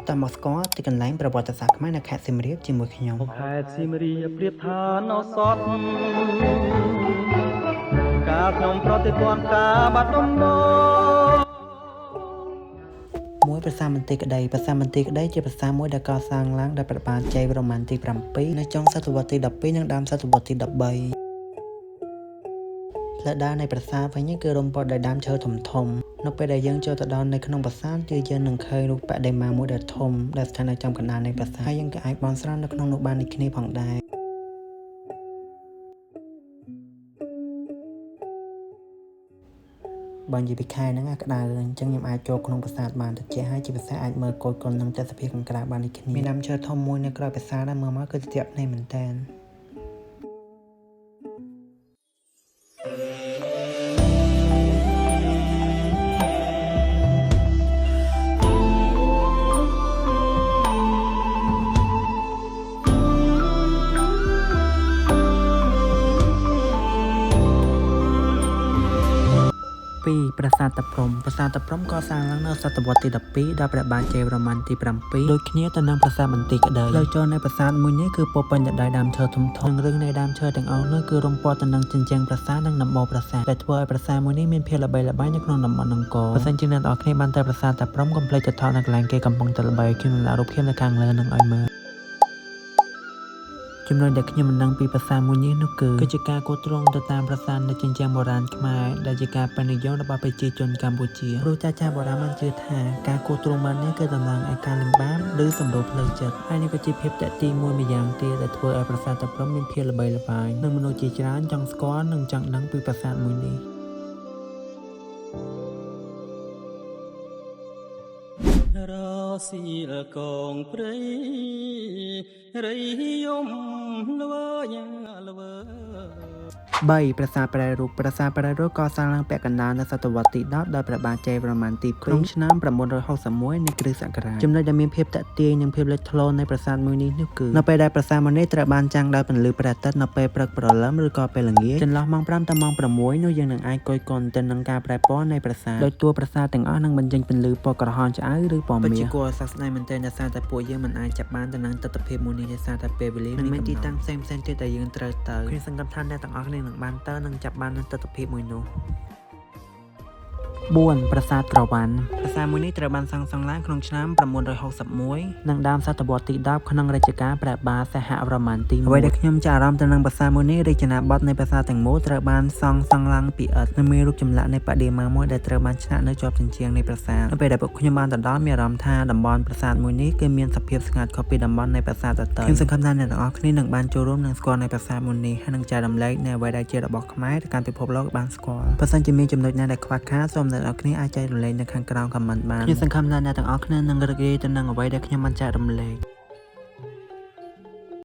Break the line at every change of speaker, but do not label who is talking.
តើមកស្គាល់ទីកន្លែងប្រវត្តិសាស្ត្រខ្មែរនៅខេត្តសៀមរាបជាមួយខ្ញុំ
ខេត្តសៀមរាបប្រៀបឋានឱសថកាលខ្ញុំប្រតិព័ន្ធការបាត់ដំបង
មួយប្រាសាទបន្ទាយក្តីប្រាសាទបន្ទាយក្តីជាប្រាសាទមួយដែលកសាងឡើងដោយព្រះបាទជ័យវរ្ម័នទី7នៅចុងសតវត្សទី12និងដើមសតវត្សទី13ផ្លូវដើរនៃប្រាសាទវិញគឺរុំព័ទ្ធដោយដើមឈើធំធំនៅពេលដែលយើងចូលទៅដល់នៅក្នុងប្រាសាទគឺយើងនឹងឃើញរូបបដិមាមួយដ៏ធំដែលស្ថិតនៅចំកណ្ដាលនៃប្រាសាទហើយយើងក៏អាចបន់ស្រន់នៅក្នុងនោះបានដូចគ្នាផងដែរ បើនិយាយពីខែហ្នឹងអាក្តៅអញ្ចឹងខ្ញុំអាចចូលក្នុងប្រាសាទបានត្រជាក់ហើយជាពិសេសអាចមើលកូនកុននិងទេសភាពខាងក្រៅបានដូចគ្នាមានដើមឈើធំមួយនៅក្រោយប្រាសាទដែលមើលមកគឺត្រជាក់ភ្នែកមែនតើ 2ប្រាសាទតាព្រហ្មប្រាសាទតាព្រហ្មកសាងឡើងនៅសតវត្សទី12ដោយព្រះបាទជ័យវរ្ម័នទី7ដូចគ្នាទៅនឹងប្រាសាទបន្ទាយក្តីផ្លូវចូលនៃប្រាសាទមួយនេះគឺពោរពេញទៅដោយដើមឈើធំៗនិងឫសនៃដើមឈើទាំងអស់នោះគឺរុំព័ទ្ធទៅនឹងជញ្ជាំងប្រាសាទនិងដំបូលប្រាសាទដែលធ្វើឲ្យប្រាសាទមួយនេះមានភាពល្បីល្បាញនៅក្នុងតំបន់អង្គរបើសិនជាអ្នកទាំងអស់គ្នាបានទៅប្រាសាទតាព្រហ្មកុំភ្លេចទៅថតនៅកន្លែងគេកំពុងតែល្បីខ្ញុំនឹងដាក់រូបភាពនៅខាងលើនឹងឲ្យមើល ចំណុចដែលខ្ញុំមិនដឹងពីប្រាសាទមួយនេះនោះគឺគឺជាការគោះទ្រង់ទៅតាមប្រាសាទនៅជញ្ជាំងបុរាណខ្មែរដែលជាការពេញនិយមរបស់ប្រជាជនកម្ពុជាព្រោះចាស់ៗបុរាណបានជឿថាការគោះទ្រង់បែបនេះគឺតំណាងឲ្យការលំបាកឬសម្រួលផ្លូវចិត្តហើយនេះក៏ជាភាពទាក់ទាញមួយម្យ៉ាងទៀតដែលធ្វើឲ្យប្រាសាទតាព្រហ្មមានភាពល្បីល្បាញនិងមនុស្សជាច្រើនចង់ស្គាល់និងចង់ដឹងពីប្រាសាទមួយនេះ
រសៀលកងព្រៃរៃយំល្វើល្វើ
3ប្រាសាទប្រែរូបប្រាសាទប្រែរូបកសាងឡើងពាក់កណ្ដាលនៅសតវត្សទី10ដោយព្រះបាទជ័យវរ្ម័នទី2ក្នុងឆ្នាំ961នៃគ្រិស្តសករាជចំណុចដែលមានភាពទាក់ទាញនិងភាពលេចធ្លោនៃប្រាសាទមួយនេះនោះគឺនៅពេលដែលប្រាសាទមួយនេះត្រូវបានចាំងដោយពន្លឺព្រះអាទិត្យនៅពេលព្រឹកព្រលឹមឬក៏ពេលល្ងាចចន្លោះម៉ោង5ទៅម៉ោង6នោះយើងនឹងអាចគយគន់ទៅនឹងការប្រែពណ៌នៃប្រាសាទដោយតួប្រាសាទទាំងអស់នឹងបញ្ចេញពន្លឺពណ៌ក្រហមឆ្អៅឬពណ៌មាសពិតជាគួរឲ្យសោកស្ដាយមែនទែនដោយសារតែពួកយើងមិនអាចចាប់បានទៅនឹងទិដ្ឋភាពមួយនេះដោយសារតែពេលវេលានិងមានទីតាំងផ្សេងៗទៀតដែលយើងត្រូវទៅខ្ញុំសង្ឃឹមថាអ្នកទាំងអស់គ្នានឹងបានទៅនិងចាប់បាននូវទិដ្ឋភាពមួយនោះ 4ប្រាសាទក្រវ៉ាន់ប្រាសាទមួយនេះត្រូវបានសាងសង់ឡើងក្នុងឆ្នាំ961និងដើមសតវត្សទី10ក្នុងរជ្ជកាលព្រះបាទសហវរ្ម័នទី1អ្វីដែលខ្ញុំចាប់អារម្មណ៍ទៅនឹងប្រាសាទមួយនេះរចនាបថនៃប្រាសាទទាំងមូលត្រូវបានសង់សង់ឡើងពីឥដ្ឋនិងមានរូបចម្លាក់នៃបដិមាមួយដែលត្រូវបានឆ្លាក់នៅជាប់ជញ្ជាំងនៃប្រាសាទនៅពេលដែលពួកខ្ញុំបានទៅដល់មានអារម្មណ៍ថាតំបន់ប្រាសាទមួយនេះគឺមានសភាពស្ងាត់ខុសពីតំបន់នៃប្រាសាទដទៃខ្ញុំសង្ឃឹមថាអ្នកទាំងអស់គ្នានឹងបានចូលរួមនិងស្គាល់នៃប្រាសាទមួយនេះហើយនឹងចែករំលែកនៅអ្វីដែលជារបស់ខ្មែរទៅកាន់ពិភពលោកបានស្គាល់បើសិនជាមានចំណុចណាដែលខ្វះខាតសូមអ្នកទាំងអស់គ្នាអាចចែករំលែកនៅខាងក្រោម comment បានខ្ញុំសង្ឃឹមថាអ្នកទាំងអស់គ្នានឹងរីករាយទៅនឹងអ្វីដែលខ្ញុំបានចែករំលែក។